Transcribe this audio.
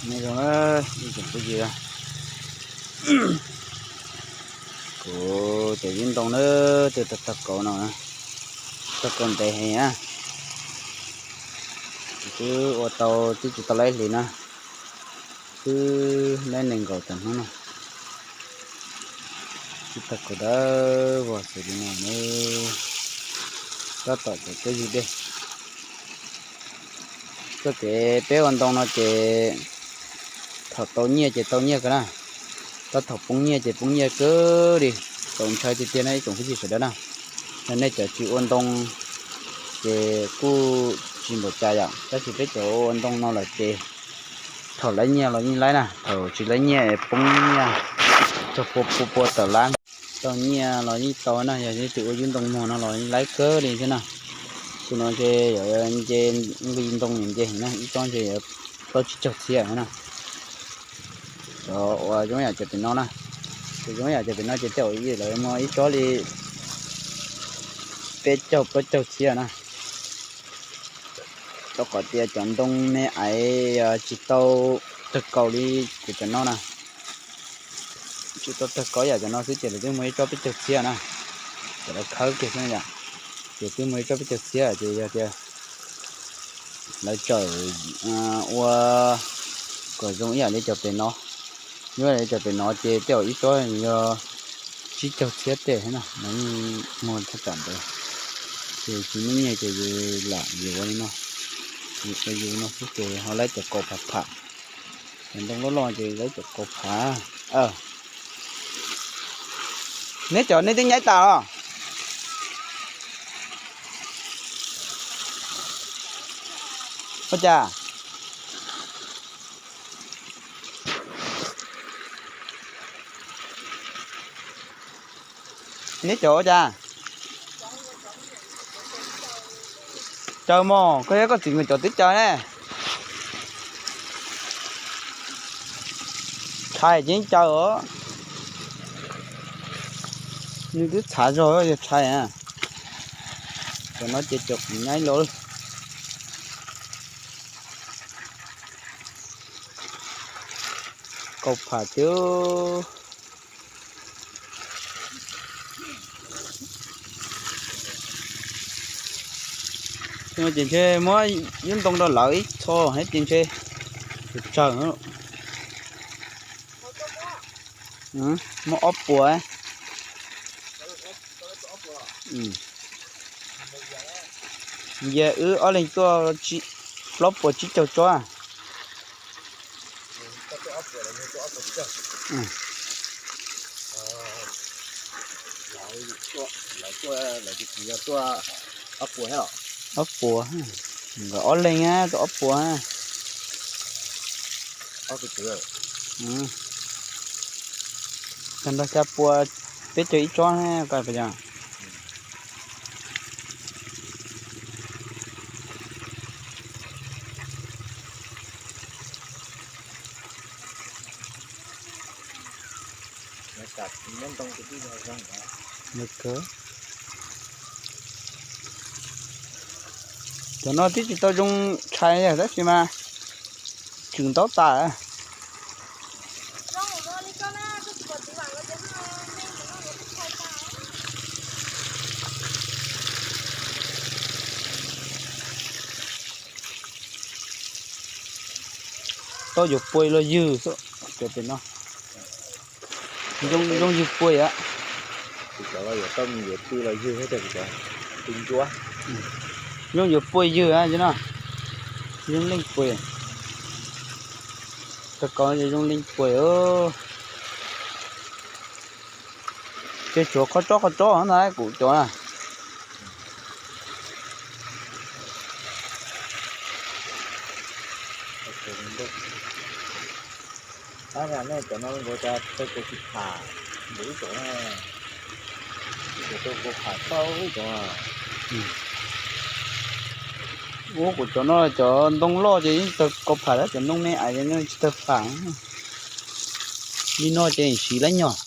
Nyob zoo ib tsoom phooj ywg, kuv cov yub ntoo na, twb tag tag kauv no, tag kauv ntev heev na. Twb ua tau twb tsis tau laib hlis na, twb laib nees nkaum tawm hnub no. Twb tag kauv dawb vog xws li no na, tab tom txawm tuaj ywg dej. Txoj kev peb ua ntoo no ces thaum tau nyiaj ces tau nyiaj kawg na, tab thaum poob nyiaj ces poob nyiaj kawg li. Txaus ntshai tiag tiag na ib tsoom phooj ywg sawv daws na. Yog nej cov tsis ua ntoo ces kuj tsis npaum cas yom, tab sis peb cov ua ntoo no lawm ces thaum laib nyiaj los yeej laib na, thaum tsis laib nyiaj poob nyiaj txog pua pua pua tawm lab. Tau nyiaj los yeej tau na, yog leej twg ua yub ntoo muag no los yeej laib kawg li thiab na. Xyoo no ntshe yuav nce nqi ntoo nce heev na, ib tsob ntshe yuav plaub tsib caug txhiab na. Cov uas zoo yam cov pem no na, cov zoo yam cov pem no ces tej zaum lawv muag ib tsob li peb caug plaub caug txhiab na. Rau qhov tias cov ntoo me aiv tsis tau tawg kaus li kuv cov no na. Tsis tau tawg kaus yam cov no xwb ces lawv twb muag ib tsob peb caug txhiab na. Cov lawv khawb kiag xwb yom, ces twb muag ib tsob peb caug txhiab ces yog tias lawv txawm ua kom zoo ib yam li cov pem no. Yog li cov pem no ces tej zaum ib tsob yog tsib caug txhiab tej na, lawv yeej muag thaj tsam ntawd. Ces tsis muaj nyiaj ces yus lam yuav li no, yus ua yus no xwb ces ho laib cov kaus pham pham. Cov ntoo loj loj ces laib cov kaus pham. Neb cov nej twb nyaib tas los? Ua cas? Neb cov ua cas? Caws mog, koj thiab koj txiv nkawd cov twb caws ne. Tshais ces caws os. Nws twb txhav zog yog tshais. Cov no ces cov kuv nyaib los. Kaus pham thiab. Ces ntshe muab yub ntoo rau lawv ib txho thiab ces ntshe tsawg. Muab ob puas. Yog wb ob leeg tuaj plaub puas tsib caug tsob. Ob puas, nkawd ob leeg tuaj ob puas. Tag nrho xya puas, peb caug ib tsob. Cov no twb tsis tau zoo tshais tab sis mas tseem ntaub tas. Tau yuav pua los ywg xwb, cov pem no. Zoo ywg pua yom. Zoo yuav pua ywg no. Zoo leej pua. Tau kov zoo leej pua. Ces tshuav qhov tsob qhov tsob no kuv cov na. Ab, nej cov no nkaus cas tau kaus tsis pham nkaus ib tsoom na. Ib tsoom tau kaus pham tau ib tsoom. Ua kuv cov no cov ntoo loj ces yeej tau kaus pham, cov ntoo me ais ces tsis tau pham. Li no ces siv lab nyog.